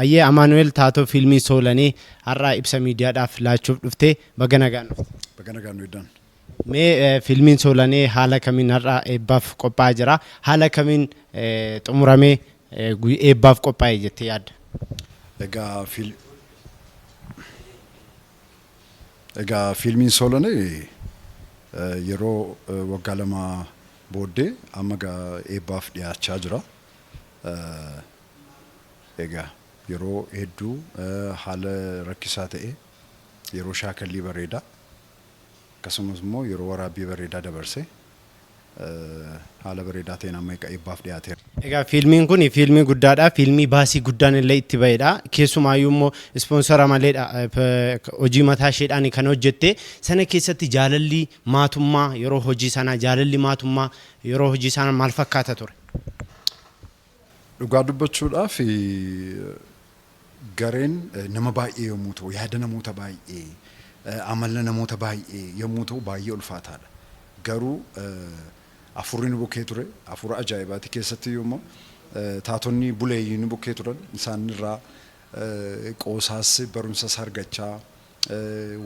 Ayyee Amaanu'el taatoo fiilmii Soolanee har'aa ibsa miidiyaadhaaf laachuuf dhuftee baga nagaan dhufte. Baga nagaan nu eegdan. Mee fiilmiin Soolanee haala kamiin har'a eebbaaf qophaa'aa jira? Haala kamiin xumuramee eebbaaf qophaa'e jettee yaadda? Egaa fiilmiin Soolanee yeroo waggaa 2 booddee amma eebbaaf dhiyaachaa jira. Egaa yeroo hedduu haala rakkisaa ta'e, yeroo shaakallii bareedaa, akkasumas immoo yeroo waraabbii bareedaa dabarse, haala bareedaa ta'een amma eebbaaf dhiyaateera. Egaa fiilmiin kun fiilmii guddaadha. Fiilmii baasii guddaan illee itti bahedha. Keessumaayyuu immoo ispoonsara maleedha hojii mataa isheedhaan kan hojjette. Sana keessatti jaalalli maatummaa yeroo hojii sanaa jaalalli maatummaa yeroo hojii sanaa maal fakkaata ture? Dhugaa dubbachuudhaaf, gareen nama baay'ee yommuu ta'u, yaada namoota baay'ee, amala namoota baay'ee yommuu ta'u, baay'ee ulfaataadha. Garuu afurri nu bukkee ture, afura ajaa'ibaati. Keessatti immoo taatonni buleeyyii nu bukkee turan, isaan irraa qoosaas barumsas argachaa,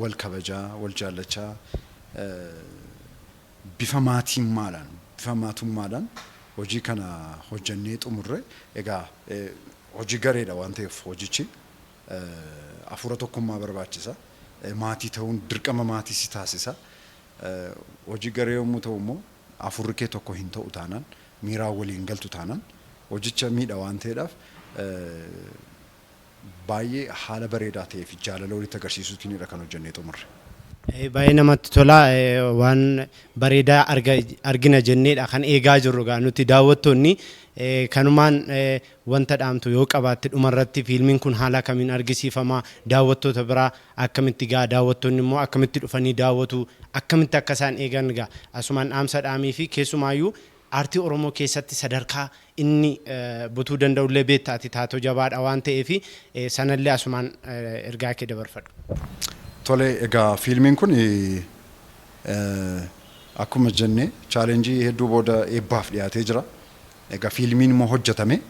wal kabajaa, wal jaallachaa, bifa maatummaadhaan hojii kana hojjannee xumurre. Egaa hojii gareedha waan ta'eef, hojichi hafuura tokkummaa barbaachisa. Maatii ta'uun dirqama maatii si taasisa. Hojii garee yommuu ta'u immoo, hafuurri kee tokko hin ta'u taanaan, miiraan waliin galtu taanaan, hojicha miidha waan ta'eedhaaf, baay'ee haala bareedaa ta'ee fi jaalala walitti agarsiisuutiinidha kan hojjannee xumurre. Baay'ee namatti tola. Waan bareedaa argina jenneedha kan eegaa jirru. Gaa nuti daawwattoonni kanumaan wanta dhaamtu yoo qabaatte dhumarratti, fiilmiin kun haala kamiin argisiifama, daawwattoota biraa akkamitti gaa, daawwattoonni immoo akkamitti dhufanii daawwatu, akkamitti akka isaan eegan gaa asumaan dhaamsa dhaamii fi keessumaayyuu aartii Oromoo keessatti sadarkaa inni butuu danda'ullee beekta, ati taatoo jabaadha waan ta'eef, sanallee asumaan ergaa kee dabarfadhu. Tole, egaa fiilmiin kun akkuma jenne challenge hedduu booda eebbaaf dhiyaatee jira. Egaa fiilmiin immoo hojjetame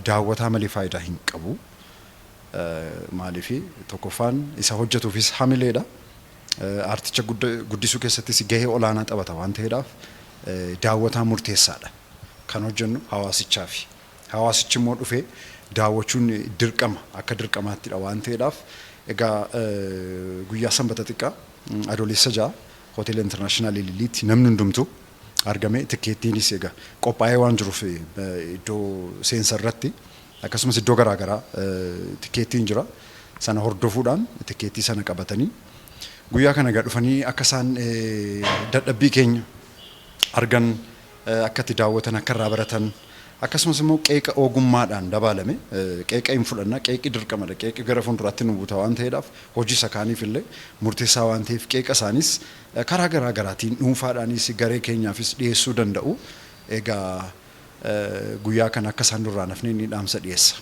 daawwataa malee faayidaa hin qabu. Maaliif, tokkoffaan isa hojjetuufis hamileedha. Aarticha guddisuu keessattis gahee olaanaa taphata waan ta'eedhaaf, daawwataa murteessaadha. Kan hojjennu hawaasichaafi. Hawaasichi immoo dhufee daawwachuun dirqama, akka dirqamaattidha waan ta'eedhaaf, egaa guyyaa Sanbata xiqqaa Adoolessa 6 Hoteela International Ililliitti namni hundumtuu argame. Tikkeettiinis egaa qophaa'ee waan jiruuf, iddoo seensa irratti akkasumas iddoo garaa garaa tikkeettiin jira. Sana hordofuudhaan tikkeettii sana qabatanii guyyaa kana egaa dhufanii akka isaan dadhabbii keenya argan, akka itti daawwatan, akka irraa baratan, akkasumas immoo qeeqa ogummaadhaan dabaalame, qeeqa hin fudhanna. Qeeqi dirqamadha. Qeeqi gara fuulduraatti nu buta waan ta'eedhaaf, hojii isa kaaniif illee murteessaa waan ta'eef, qeeqa isaanis karaa garaa garaatiin dhuunfaadhaanis garee keenyaafis dhiyeessuu danda'u. Egaa guyyaa kana akka isaan nurraa nafne ni dhaamsa dhiyeessa.